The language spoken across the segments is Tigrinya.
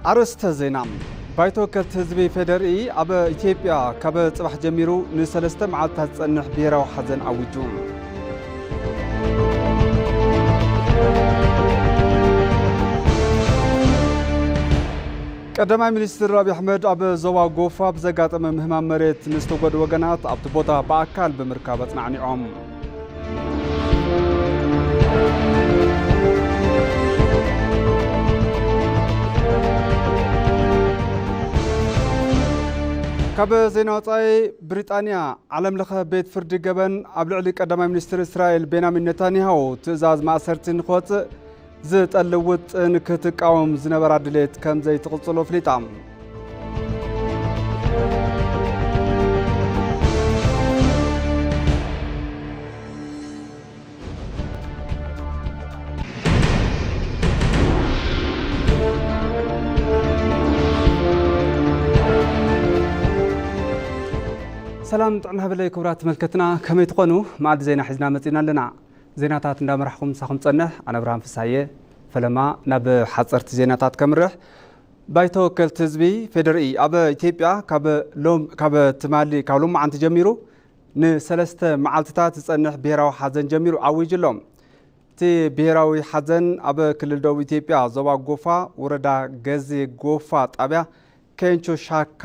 ኣርእስተ ዜና። ባይቶ ወከልቲ ህዝቢ ፌዴሪኢ ኣብ ኢትዮጵያ ካብ ጽባሕ ጀሚሩ ንሰለስተ መዓልታት ዝጸንሕ ብሄራዊ ሓዘን ኣዊጁ። ቀዳማይ ሚኒስትር ኣብይ ኣሕመድ ኣብ ዞባ ጎፋ ብዘጋጠመ ምህማም መሬት ንዝተጎድኡ ወገናት ኣብቲ ቦታ ብኣካል ብምርካብ ኣጽናዕኒዖም። ካብ ዜና ወጻኢ፣ ብሪጣንያ ዓለም ለኸ ቤት ፍርዲ ገበን ኣብ ልዕሊ ቀዳማይ ሚኒስትር እስራኤል ቤንያሚን ነታንያሁ ትእዛዝ ማእሰርቲ ንክወጽእ ዝጠልብ ውጥን ክትቃወም ዝነበራ ድሌት ከም ዘይትቕጽሎ ኣፍሊጣ። ሰላም ጥዕና ሃበለይ ክቡራት ተመልከትና፣ ከመይ ትኾኑ? መኣዲ ዜና ሒዝና መጺና ኣለና። ዜናታት እንዳመራሕኩም ምሳኹም ጸንሕ፣ ኣነ ኣብርሃም ፍሳየ። ፈለማ ናብ ሓጸርቲ ዜናታት ከምርሕ። ባይቶ ወከልቲ ህዝቢ ፌዴሪኢ ኣብ ኢትዮጵያ ካብ ሎም-፣ ካብ ትማሊ፣ ካብ ሎማዓንቲ ጀሚሩ ንሰለስተ መዓልትታት ዝጸንሕ ብሄራዊ ሓዘን ጀሚሩ ኣዊጁ ኣሎ። እቲ ብሄራዊ ሓዘን ኣብ ክልል ደቡብ ኢትዮጵያ ዞባ ጎፋ ወረዳ ገዜ ጎፋ ጣብያ ኬንቾ ሻካ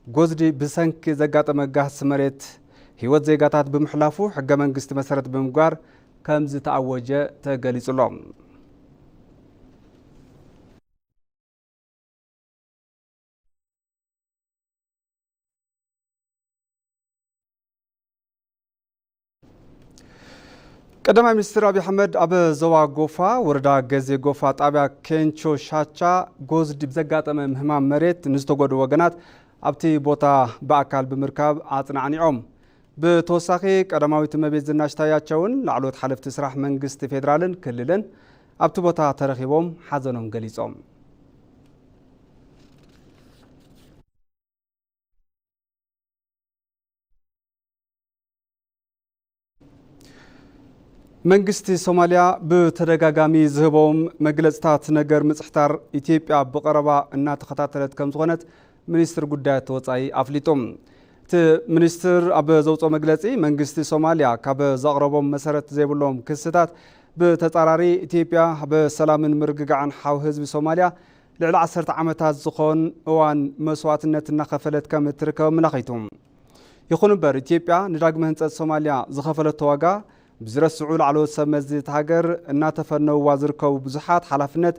ጎዝዲ ብሰንኪ ዘጋጠመ ጋህሲ መሬት ህይወት ዜጋታት ብምሕላፉ ሕገ መንግስቲ መሰረት ብምግባር ከም ዝተኣወጀ ተገሊጹ ኣሎ። ቀዳማይ ሚኒስትር ኣብይ ኣሕመድ ኣብ ዞባ ጎፋ ወረዳ ገዜ ጎፋ ጣብያ ኬንቾ ሻቻ ጎዝዲ ብዘጋጠመ ምህማም መሬት ንዝተጎድኡ ወገናት ኣብቲ ቦታ ብኣካል ብምርካብ ኣጽናዕኒዖም። ብተወሳኺ ቀዳማዊት እመቤት ዝናሽ ታያቸውን ላዕለዎት ሓለፍቲ ስራሕ መንግስቲ ፌዴራልን ክልልን ኣብቲ ቦታ ተረኺቦም ሓዘኖም ገሊጾም። መንግስቲ ሶማልያ ብተደጋጋሚ ዝህቦም መግለጽታት ነገር ምጽሕታር ኢትዮጵያ ብቐረባ እናተኸታተለት ከም ዝኾነት ሚኒስትር ጉዳያት ወጻኢ ኣፍሊጡ። እቲ ሚኒስትር ኣብ ዘውፅኦ መግለጺ፣ መንግስቲ ሶማልያ ካብ ዘቕረቦም መሰረት ዘይብሎም ክስታት ብተጻራሪ፣ ኢትዮጵያ ብሰላምን ምርግጋዕን ሓው ህዝቢ ሶማልያ ልዕሊ ዓሰርተ ዓመታት ዝኾን እዋን መስዋእትነት እናኸፈለት ከም እትርከብ ኣመላኺቱ። ይኹን እምበር፣ ኢትዮጵያ ንዳግመ ህንጸት ሶማልያ ዝኸፈለቶ ዋጋ ብዝረስዑ ላዕለዎት ሰብ መዚ እታ ሃገር እናተፈነውዋ ዝርከቡ ብዙሓት ሓላፍነት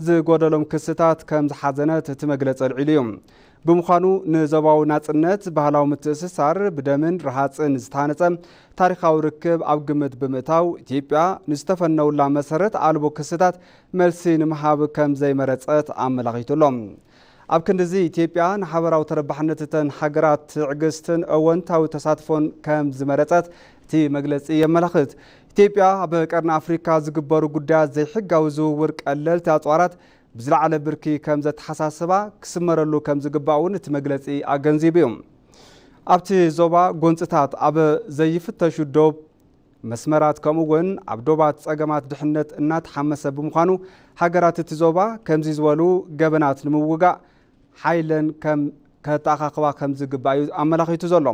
ዝጎደሎም ክስታት ከም ዝሓዘነት እቲ መግለጺ ኣልዒሉ እዩ። ብምዃኑ፣ ንዞባዊ ናጽነት፣ ባህላዊ ምትእስሳር፣ ብደምን ረሃጽን ዝተሃነጸ ታሪኻዊ ርክብ ኣብ ግምት ብምእታው፣ ኢትዮጵያ ንዝተፈነውላ መሰረት ኣልቦ ክስታት መልሲ ንምሃብ ከም ዘይመረጸት ኣመላኺቱ ኣሎ። ኣብ ክንድዚ፣ ኢትዮጵያ ንሓበራዊ ተረባሕነት እተን ሃገራት ትዕግስትን እወንታዊ ተሳትፎን ከም ዝመረጸት እቲ መግለጺ የመላኽት። ኢትዮጵያ ኣብ ቀርኒ ኣፍሪካ ዝግበሩ ጉዳያት ዘይሕጋዊ ዝውውር ቀለልቲ ኣጽዋራት ብዝለዓለ ብርኪ ከም ዘተሓሳስባ ክስመረሉ ከም ዝግባእ እውን እቲ መግለጺ ኣገንዚቡ እዩ። ኣብቲ ዞባ ጎንጽታት ኣብ ዘይፍተሹ ዶብ መስመራት፣ ከምኡ እውን ኣብ ዶባት ጸገማት ድሕነት እናተሓመሰ ብምዃኑ፣ ሃገራት እቲ ዞባ ከምዚ ዝበሉ ገበናት ንምውጋእ ሓይለን ከም ከተኣኻኽባ ከም ዝግባእ እዩ ኣመላኺቱ ዘሎ።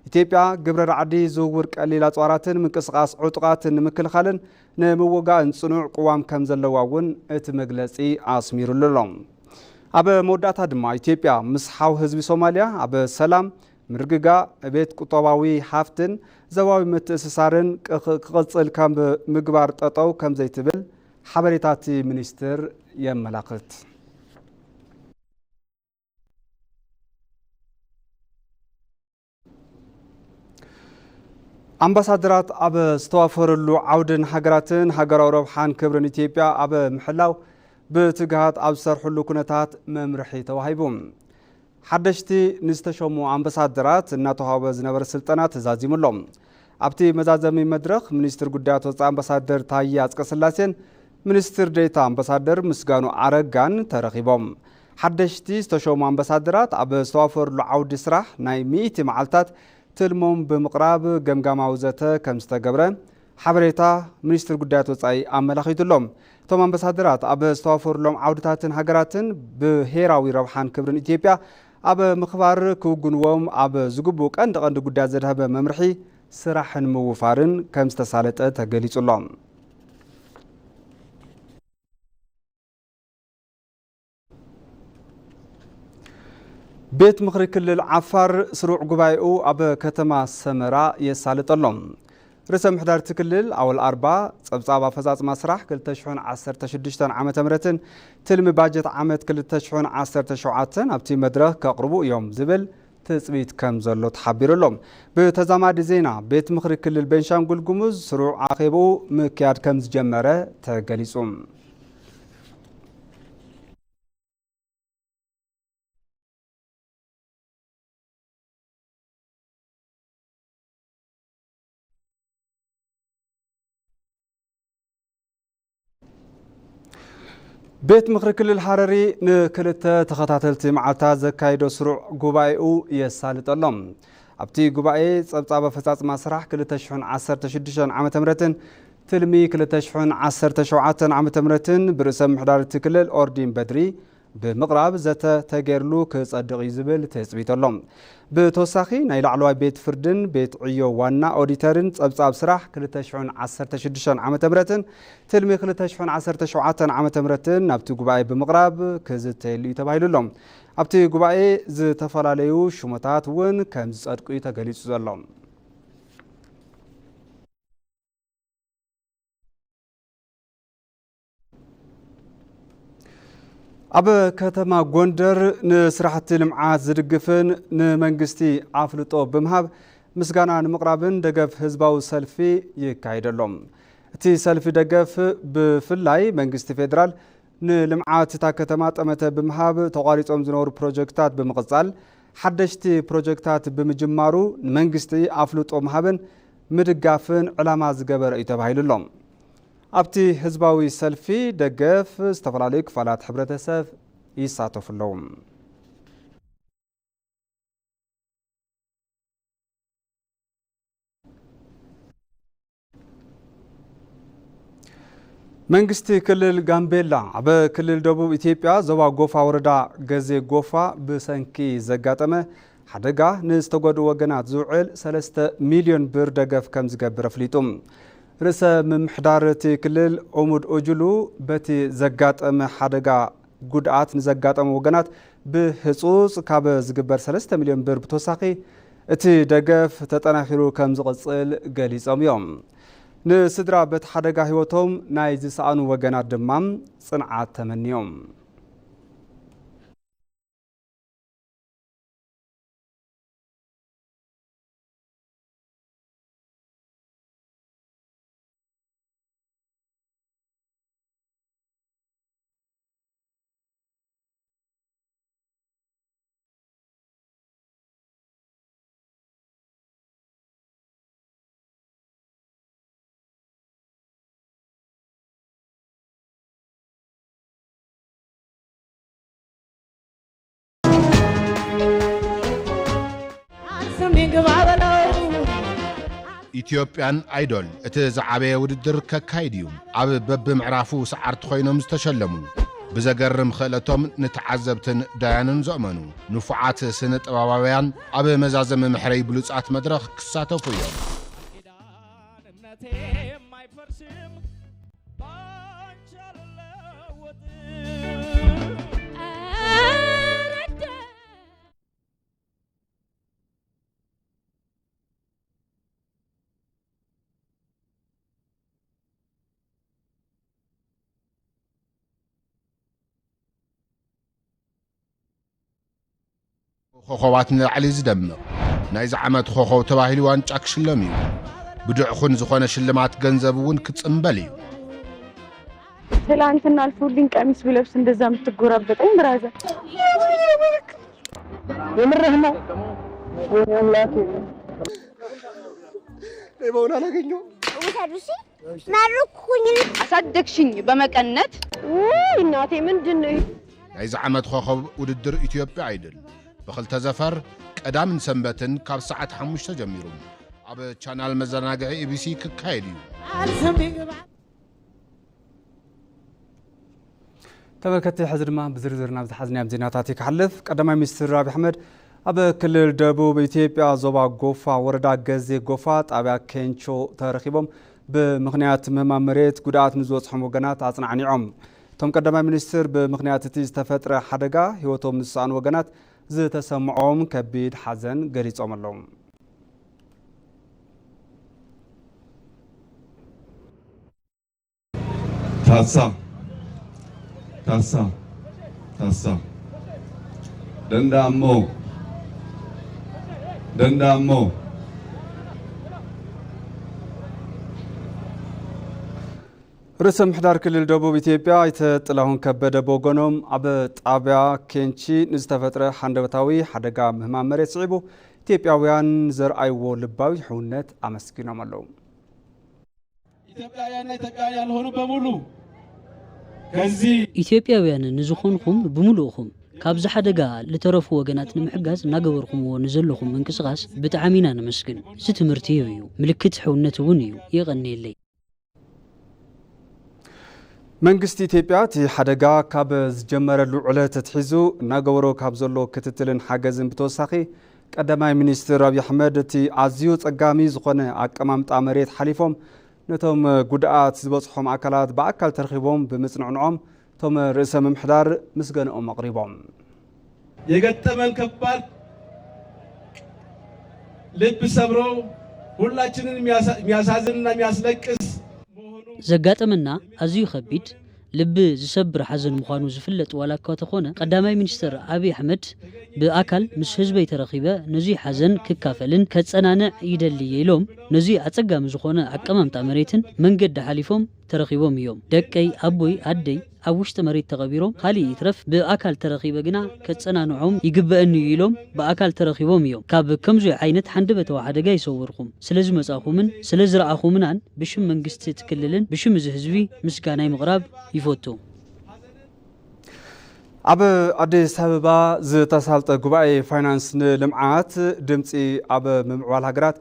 ኢትዮጵያ ግብረ ራዕዲ፣ ዝውውር ቀሊል ኣጽዋራትን ምንቅስቓስ ዕጡቓትን ንምክልኻልን ንምውጋእን ጽኑዕ ቅዋም ከም ዘለዋ እውን እቲ መግለጺ ኣስሚሩሉ ኣሎ። ኣብ መወዳእታ ድማ፣ ኢትዮጵያ ምስ ሓው ህዝቢ ሶማልያ ኣብ ሰላም፣ ምርግጋእ፣ ዕቤት ቁጠባዊ ሃፍትን ዞባዊ ምትእስሳርን ክኽ-፣ ክቕጽል ካብ ምግባር ጠጠው ከም ዘይትብል ሓበሬታ እቲ ሚኒስትር የመላኽት። ኣምባሳደራት ኣብ ዝተዋፈሩሉ ዓውድን ሃገራትን ሃገራዊ ረብሓን ክብርን ኢትዮጵያ ኣብ ምሕላው ብትግሃት ኣብ ዝሰርሕሉ ኩነታት መምርሒ ተዋሂቡ። ሓደሽቲ ንዝተሸሙ ኣምባሳደራት እናተዋህበ ዝነበረ ስልጠና ተዛዚሙ ኣሎ። ኣብቲ መዛዘሚ መድረኽ፣ ሚኒስትር ጉዳያት ወጻኢ ኣምባሳደር ታዬ ኣጽቀስላሴን ሚኒስትር ዴኤታ ኣምባሳደር ምስጋኑ ኣረጋን ተረኺቦም። ሓደሽቲ ዝተሸሙ ኣምባሳደራት ኣብ ዝተዋፈሩሉ ዓውዲ ስራሕ ናይ ሚእቲ መዓልታት ትልሞም ብምቕራብ ገምጋማዊ ዘተ ከም ዝተገብረ ሓበሬታ ሚኒስትሪ ጉዳያት ወጻኢ ኣመላኺቱ ኣሎ። እቶም ኣምባሳደራት ኣብ ዝተዋፈሩሎም ዓውድታትን ሃገራትን ብሄራዊ ረብሓን ክብርን ኢትዮጵያ ኣብ ምኽባር ክውግንዎም ኣብ ዝግብኡ ቀንዲ ቀንዲ ጉዳያት ዘድሃበ መምርሒ ስራሕን ምውፋርን ከም ዝተሳለጠ ተገሊጹ ኣሎ። ቤት ምኽሪ ክልል ዓፋር ስሩዕ ጉባኤኡ ኣብ ከተማ ሰመራ የሳልጠሎም። ርእሰ ምሕዳር እቲ ክልል ኣወል ኣርባ ጸብጻብ ኣፈጻጽማ ስራሕ ክልተ ሽሕን ዓሰርተ ሽዱሽተን ዓመተ ምህረትን ትልሚ ባጀት ዓመት ክልተ ሽሕን ዓሰርተ ሸውዓተን ኣብቲ መድረኽ ከቕርቡ እዮም ዝብል ትጽቢት ከም ዘሎ ተሓቢሩ ኣሎ። ብተዛማዲ ዜና፣ ቤት ምኽሪ ክልል ቤንሻንጉል ጉሙዝ ስሩዕ ኣኼብኡ ምክያድ ከም ዝጀመረ ተገሊጹ። ቤት ምኽሪ ክልል ሃረሪ ንክልተ ተኸታተልቲ መዓልታት ዘካየዶ ስሩዕ ጉባኤኡ የሳልጠሎም። ኣብቲ ጉባኤ ጸብጻብ ኣፈጻጽማ ስራሕ ክልተ ሽሕን ዓሰርተ ሽዱሽተን ዓመተ ምህረትን ትልሚ ክልተ ሽሕን ዓሰርተ ሸውዓተን ዓመተ ምህረትን ብርእሰ ምሕዳር እቲ ክልል ኦርዲን በድሪ ብምቕራብ ዘተ ተገይርሉ ክጸድቕ እዩ ዝብል ትጽቢት ኣሎ። ብተወሳኺ ናይ ላዕለዋይ ቤት ፍርድን ቤት ዕዮ ዋና ኦዲተርን ጸብጻብ ስራሕ ክልተ ሽሕን ዓሰርተ ሽዱሽተን ዓመተ ምህረትን ትልሚ ክልተ ሽሕን ዓሰርተ ሸውዓተን ዓመተ ምህረትን ናብቲ ጉባኤ ብምቕራብ ክዝተየሉ እዩ ተባሂሉ ኣሎ። ኣብቲ ጉባኤ ዝተፈላለዩ ሽሞታት እውን ከም ዝጸድቁ እዩ ተገሊጹ ዘሎ። ኣብ ከተማ ጎንደር ንስራሕቲ ልምዓት ዝድግፍን ንመንግስቲ ኣፍልጦ ብምሃብ ምስጋና ንምቕራብን ደገፍ ህዝባዊ ሰልፊ ይካየድ ኣሎ። እቲ ሰልፊ ደገፍ ብፍላይ መንግስቲ ፌዴራል ንልምዓት እታ ከተማ ጠመተ ብምሃብ ተቋሪጾም ዝነበሩ ፕሮጀክታት ብምቕጻል ሓደሽቲ ፕሮጀክታት ብምጅማሩ ንመንግስቲ ኣፍልጦ ምሃብን ምድጋፍን ዕላማ ዝገበረ እዩ ተባሂሉ ኣሎ። ኣብቲ ህዝባዊ ሰልፊ ደገፍ ዝተፈላለዩ ክፋላት ሕብረተሰብ ይሳተፉ ኣለዉ። መንግስቲ ክልል ጋምቤላ ኣብ ክልል ደቡብ ኢትዮጵያ ዞባ ጎፋ ወረዳ ገዜ ጎፋ ብሰንኪ ዘጋጠመ ሓደጋ ንዝተጎድኡ ወገናት ዝውዕል ሰለስተ ሚልዮን ብር ደገፍ ከም ዝገብር ኣፍሊጡ። ርእሰ ምምሕዳር እቲ ክልል ኡሙድ ኡጁሉ በቲ ዘጋጠመ ሓደጋ ጉድኣት ንዘጋጠሙ ወገናት ብህጹጽ ካብ ዝግበር ሰለስተ ሚልዮን ብር ብተወሳኺ እቲ ደገፍ ተጠናኺሩ ከም ዝቕጽል ገሊጾም እዮም። ንስድራ በቲ ሓደጋ ህይወቶም ናይ ዝሰኣኑ ወገናት ድማ ጽንዓት ተመንዮም። ኢትዮጵያን ኣይዶል እቲ ዝዓበየ ውድድር ከካይድ እዩ። ኣብ በብምዕራፉ ሰዓርቲ ኮይኖም ዝተሸለሙ ብዘገርም ክእለቶም ንተዓዘብትን ዳያንን ዘእመኑ ንፉዓት ስነ ጥበባውያን ኣብ መዛዘሚ መሕረይ ብሉጻት መድረኽ ክሳተፉ እዮም። ኮኸባት ንላዕሊ ዝደምቕ ናይዚ ዓመት ኮኸብ ተባሂሉ ዋንጫ ክሽለም እዩ። ብዱዕኹን ዝኾነ ሽልማት ገንዘብ እውን ክጽምበል እዩ። ትላንትና አልፎልኝ ቀሚስ ብለብስ እንደዛ የምትጎራበጠኝ ብራዘር። የምርህ ነው? ወይኔ አምላኬ። ሌባውን አላገኘው። ውሰዱ እሺ። መርኩኝ። አሳደግሽኝ በመቀነት። ውይ እናቴ ምንድን ነው ይሄ? ናይዚ ዓመት ኮኸብ ውድድር ኢትዮጵያ ኣይድል ብኽልተ ዘፈር ቀዳምን ሰንበትን ካብ ሰዓት ሓሙሽተ ጀሚሩ ኣብ ቻናል መዘናግዒ ኢቢሲ ክካየድ እዩ። ተመልከትቲ፣ ሕዚ ድማ ብዝርዝር ናብ ዝሓዝናዮም ዜናታት ክሓልፍ። ቀዳማይ ሚኒስትር ኣብይ ኣሕመድ ኣብ ክልል ደቡብ ኢትዮጵያ ዞባ ጎፋ ወረዳ ገዜ ጎፋ ጣብያ ኬንቾ ተረኺቦም ብምኽንያት ምህማም መሬት ጉድኣት ንዝበፅሖም ወገናት ኣፅናዕኒዖም። እቶም ቀዳማይ ሚኒስትር ብምኽንያት እቲ ዝተፈጥረ ሓደጋ ህይወቶም ንዝሰኣኑ ወገናት ዝተሰምዖም ከቢድ ሓዘን ገሊፆም ኣለዉ። ታሳ ታሳ ታሳ ደንዳሞ ደንዳሞ ርእሰ ምሕዳር ክልል ደቡብ ኢትዮጵያ ኣይተ ጥላሁን ከበደ ብወገኖም ኣብ ጣብያ ኬንቺ ንዝተፈጥረ ሃንደበታዊ ሓደጋ ምህማም መሬት ስዒቡ ኢትዮጵያውያን ዘርኣይዎ ልባዊ ሕውነት ኣመስጊኖም ኣለዉ። ኢትዮጵያውያንና ኢትዮጵያውያን ያልሆኑ በሙሉ ከዚህ ኢትዮጵያውያን ንዝኾንኹም ብምሉእኹም ካብዚ ሓደጋ ልተረፉ ወገናት ንምሕጋዝ እናገበርኩምዎ ንዘለኹም ምንቅስቓስ ብጣዕሚ ኢና ነመስግን። እዚ ትምህርቲ ይህብ እዩ፣ ምልክት ሕውነት እውን እዩ። የቐንየለይ። መንግስቲ ኢትዮጵያ እቲ ሓደጋ ካብ ዝጀመረሉ ዕለት ኣትሒዙ እናገበሮ ካብ ዘሎ ክትትልን ሓገዝን ብተወሳኺ ቀዳማይ ሚኒስትር ኣብይ ኣሕመድ እቲ ኣዝዩ ጸጋሚ ዝኾነ ኣቀማምጣ መሬት ሓሊፎም ነቶም ጉድኣት ዝበጽሖም ኣካላት ብኣካል ተረኺቦም ብምጽንዕንዖም እቶም ርእሰ ምምሕዳር ምስገንኦም ኣቕሪቦም። የገጠመን ከባድ ልብ ሰብሮ ሁላችንን የሚያሳዝንና የሚያስለቅስ ዘጋጠመና ኣዝዩ ከቢድ ልቢ ዝሰብር ሓዘን ምዃኑ ዝፍለጥ ዋላ እኳ ተኾነ ቀዳማይ ሚኒስትር ኣብይ ኣሕመድ ብኣካል ምስ ህዝበይ ተረኺበ ነዙይ ሓዘን ክካፈልን ከጸናንዕ ይደሊ እየ ኢሎም ነዙይ ኣጸጋሚ ዝኾነ ኣቀማምጣ መሬትን መንገዲ ሓሊፎም ተረኺቦም እዮም። ደቀይ፣ ኣቦይ፣ ኣደይ ኣብ ውሽጢ መሬት ተቐቢሮም፣ ካሊእ ይትረፍ ብኣካል ተረኺበ ግና ከጸናንዖም ይግበኣኒ እዩ ኢሎም ብኣካል ተረኺቦም እዮም። ካብ ከምዙይ ዓይነት ሓንደበታዊ ሓደጋ ይሰውርኩም። ስለ ዝመጻኹምን ስለ ዝረኣኹምናን ብሽም መንግስቲ እቲ ክልልን ብሽም እዚ ህዝቢ ምስጋናይ ምቕራብ ይፈቱ። ኣብ ኣዲስ ኣበባ ዝተሳልጠ ጉባኤ ፋይናንስ ንልምዓት ድምፂ ኣብ ምምዕባል ሃገራት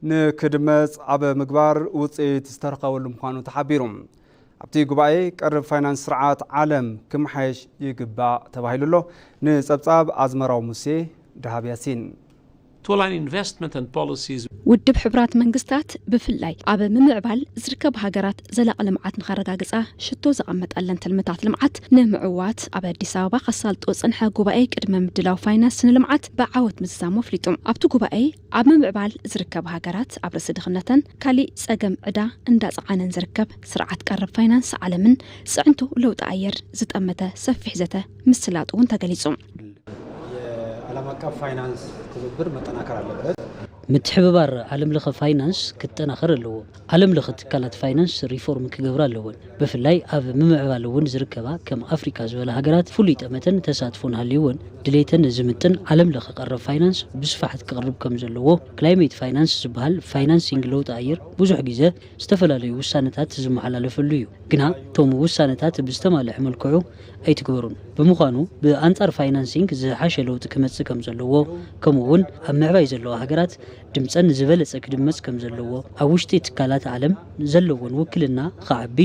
ንክድመፅ ኣብ ምግባር ውፅኢት ዝተረኸበሉ ምዃኑ ተሓቢሩ። ኣብቲ ጉባኤ ቀርብ ፋይናንስ ስርዓት ዓለም ክመሓየሽ ይግባእ ተባሂሉ ኣሎ። ንፀብፃብ ኣዝመራው ሙሴ፣ ደሃብ ያሲን። Tuollainen investment and policies. ውድብ ሕቡራት መንግስታት ብፍላይ ኣብ ምምዕባል ዝርከብ ሃገራት ዘላቂ ልምዓት ንኸረጋግፃ ሽቶ ዘቐመጠለን ትልምታት ልምዓት ንምዕዋት ኣብ ኣዲስ ኣበባ ከሳልጦ ዝፀንሐ ጉባኤ ቅድመ ምድላው ፋይናንስ ንልምዓት ብዓወት ምዝዛሙ ኣፍሊጡ። ኣብቲ ጉባኤ ኣብ ምምዕባል ዝርከባ ሃገራት ኣብ ርእሲ ድኽነተን ካሊእ ጸገም ዕዳ እንዳጸዓነን ዝርከብ ስርዓት ቀረብ ፋይናንስ ዓለምን ጽዕንቶ ለውጢ ኣየር ዝጠመተ ሰፊሕ ዘተ ምስላጡ እውን ተገሊጹ። የዓለም አቀፍ ፋይናንስ ትብብር መጠናከር አለበት። ምትሕብባር ዓለም ለኸ ፋይናንስ ክጠናኸር ኣለዎ። ዓለም ለኸ ትካላት ፋይናንስ ሪፎርም ክገብራ ኣለወን። ብፍላይ ኣብ ምምዕባል እውን ዝርከባ ከም ኣፍሪካ ዝበላ ሃገራት ፍሉይ ጠመተን ተሳትፎን ሃልይወን ድሌተን ዝምጥን ዓለም ለኸ ቀረብ ፋይናንስ ብስፋሓት ክቕርብ ከም ዘለዎ ክላይሜት ፋይናንስ ዝበሃል ፋይናንሲንግ ለውጢ ኣየር ብዙሕ ግዜ ዝተፈላለዩ ውሳነታት ዝመሓላለፈሉ እዩ። ግና እቶም ውሳነታት ብዝተማልዐ መልክዑ ኣይትግበሩን። ብምዃኑ ብኣንጻር ፋይናንሲንግ ዝሓሸ ለውጢ ክመጽእ ከም ዘለዎ ከምኡ እውን ኣብ ምዕባይ ዘለዋ ሃገራት ድምጸን ዝበለጸ ክድመጽ ከም ዘለዎ ኣብ ውሽጢ ትካላት ዓለም ዘለዎን ውክልና ክዓቢ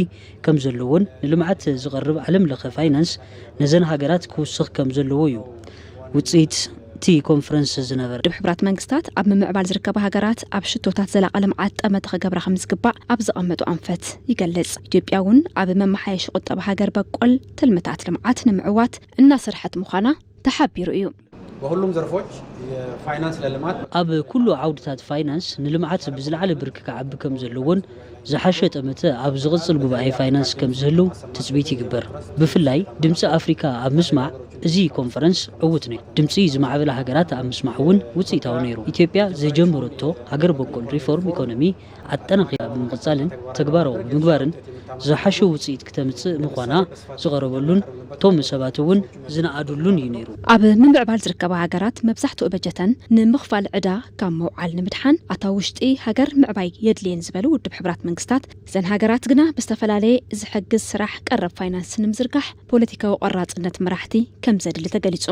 ከም ዘለዎን ንልምዓት ዝቐርብ ዓለም ለኸ ፋይናንስ ነዘን ሃገራት ክውስኽ ከም ዘለዎ እዩ ውጽኢት እቲ ኮንፈረንስ ዝነበረ። ውድብ ሕቡራት መንግስታት ኣብ ምምዕባል ዝርከባ ሃገራት ኣብ ሽቶታት ዘላቒ ልምዓት ጠመተ ክገብራ ከም ዝግባእ ኣብ ዘቐመጦ ኣንፈት ይገልጽ። ኢትዮጵያ እውን ኣብ መመሓየሺ ቁጠባ ሃገር በቆል ትልምታት ልምዓት ንምዕዋት እናሰርሐት ምዃና ተሓቢሩ እዩ። በሁሉም ዘርፎች የፋይናንስ ለልማት ኣብ ኩሉ ዓውድታት ፋይናንስ ንልምዓት ብዝለዓለ ብርኪ ክዓቢ ከም ዘለዎን ዝሓሸ ጠመተ ኣብ ዝቕጽል ጉባኤ ፋይናንስ ከም ዝህልው ትጽቢት ይግበር። ብፍላይ ድምጺ ኣፍሪካ ኣብ ምስማዕ እዚ ኮንፈረንስ ዕዉት ነይሩ። ድምጺ ዝማዕበላ ሃገራት ኣብ ምስማዕ እውን ውፅኢታዊ ነይሩ። ኢትዮጵያ ዝጀመረቶ ሃገር በቆል ሪፎርም ኢኮኖሚ ኣጠናኺራ ብምቕጻልን ተግባራዊ ብምግባርን ዝሓሸ ውፅኢት ክተምፅእ ምዃና ዝቐረበሉን እቶም ሰባት እውን ዝነኣዱሉን እዩ ነይሩ። ኣብ ምምዕባል ዝርከባ ሃገራት መብዛሕትኡ በጀተን ንምኽፋል ዕዳ ካብ ምውዓል ንምድሓን ኣታ ውሽጢ ሃገር ምዕባይ የድልየን ዝበሉ ውድብ ሕቡራት መንግስታት እዘን ሃገራት ግና ብዝተፈላለየ ዝሕግዝ ስራሕ ቀረብ ፋይናንስ ንምዝርጋሕ ፖለቲካዊ ቆራፅነት መራሕቲ ከም ዘድሊ ተገሊፁ።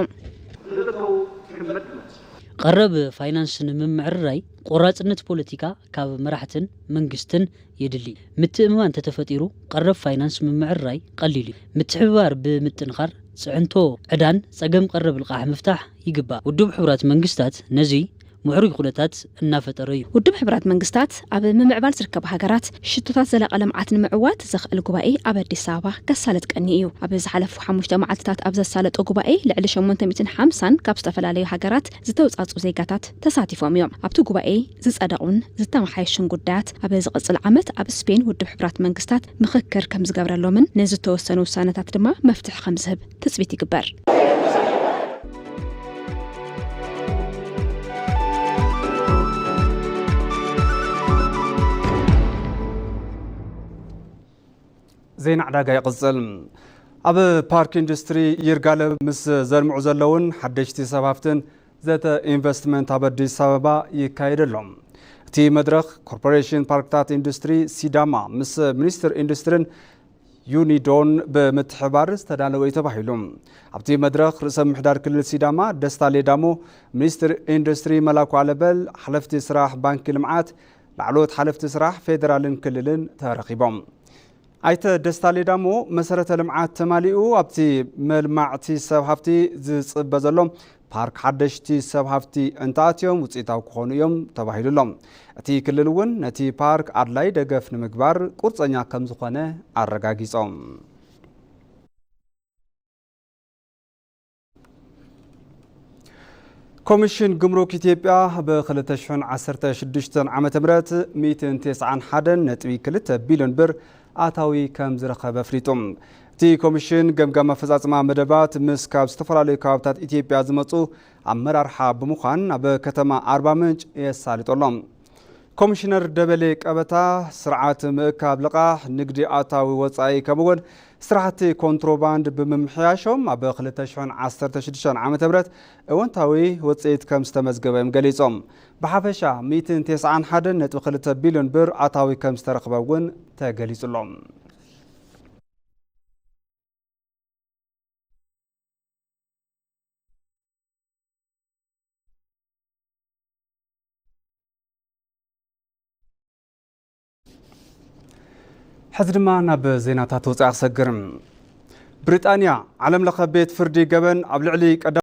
ቀረብ ፋይናንስ ንምምዕርራይ ቆራጽነት ፖለቲካ ካብ መራሕትን መንግስትን የድሊ። ምትእምማን እንተተፈጢሩ ቀረብ ፋይናንስ ምምዕርራይ ቀሊል እዩ። ምትሕብባር ብምጥንኻር ጽዕንቶ ዕዳን ጸገም ቀረብ ልቓሕ ምፍታሕ ይግባእ። ውድብ ሕቡራት መንግስታት ነዚ ምዕሩይ ኩነታት እናፈጠረ እዩ። ውድብ ሕቡራት መንግስታት ኣብ ምምዕባል ዝርከባ ሃገራት ሽቶታት ዘላቂ ልምዓት ንምዕዋት ዘኽእል ጉባኤ ኣብ ኣዲስ ኣበባ ከሳለጥ ቀኒ እዩ። ኣብ ዝሓለፉ ሓሙሽተ መዓልትታት ኣብ ዘሳለጦ ጉባኤ ልዕሊ ሸሞንተ ሚእትን ሓምሳን ካብ ዝተፈላለዩ ሃገራት ዝተውጻጹ ዜጋታት ተሳቲፎም እዮም። ኣብቲ ጉባኤ ዝጸደቑን ዝተመሓየሹን ጉዳያት ኣብ ዝቕጽል ዓመት ኣብ ስፔን ውድብ ሕቡራት መንግስታት ምኽክር ከም ዝገብረሎምን ንዝተወሰኑ ውሳነታት ድማ መፍትሒ ከም ዝህብ ትጽቢት ይግበር። ዜና ዕዳጋ ይቕጽል። ኣብ ፓርክ ኢንዱስትሪ ይርጋለም ምስ ዘልምዑ ዘለውን ሓደሽቲ ሰብ ሃፍትን ዘተ ኢንቨስትመንት ኣብ ኣዲስ ኣበባ ይካየድ ኣሎ። እቲ መድረኽ ኮርፖሬሽን ፓርክታት ኢንዱስትሪ ሲዳማ ምስ ሚኒስትር ኢንዱስትሪን ዩኒዶን ብምትሕባር ዝተዳለወ እዩ ተባሂሉ። ኣብቲ መድረኽ ርእሰ ምምሕዳር ክልል ሲዳማ ደስታ ሌዳሞ፣ ሚኒስትር ኢንዱስትሪ መላኩ ኣለበል፣ ሓለፍቲ ስራሕ ባንኪ ልምዓት፣ ላዕለዎት ሓለፍቲ ስራሕ ፌዴራልን ክልልን ተረኺቦም። ኣይተ ደስታ ሌዳሞ፣ መሰረተ ልምዓት ተማሊኡ ኣብቲ መልማዕቲ ሰብ ሃፍቲ ዝጽበ ዘሎ ፓርክ ሓደሽቲ ሰብ ሃፍቲ እንተኣትዮም ውፅኢታዊ ክኾኑ እዮም ተባሂሉ ኣሎ። እቲ ክልል እውን ነቲ ፓርክ ኣድላይ ደገፍ ንምግባር ቁርፀኛ ከም ዝኾነ ኣረጋጊጾም። ኮሚሽን ጉምሩክ ኢትዮጵያ ብ ክልተ ሽሕን ዓሰርተ ሽዱሽተን ዓመተ ምህረት ሚእትን ተስዓን ሓደን ነጥቢ ክልተ ቢልዮን ብር ኣታዊ ከም ዝረኸበ ኣፍሊጡ። እቲ ኮሚሽን ገምጋም ኣፈጻጽማ መደባት ምስ ካብ ዝተፈላለዩ ከባብታት ኢትዮጵያ ዝመጹ ኣመራርሓ ብምዃን ኣብ ከተማ ኣርባ ምንጭ የሳልጦ ኣሎ። ኮሚሽነር ደበሌ ቀበታ፣ ስርዓት ምእካብ ልቓሕ፣ ንግዲ ኣታዊ ወጻኢ ከምኡ'ውን ስራሕቲ ኮንትሮባንድ ብምምሕያሾም ኣብ ክልተ ሽሕን ዓሰርተ ሽዱሽተን ዓመተ ምህረት እወንታዊ ውጽኢት ከም ዝተመዝገበ እዮም ገሊጾም። ብሓፈሻ ሚእትን ተስዓን ሓደን ነጥቢ ክልተ ቢልዮን ብር ኣታዊ ከም ዝተረኽበ እውን ተገሊጹ ኣሎ። ሕዚ ድማ ናብ ዜናታት ወጻኢ ክሰግር። ብሪጣንያ፣ ዓለም ለኸ ቤት ፍርዲ ገበን ኣብ ልዕሊ ቀዳማይ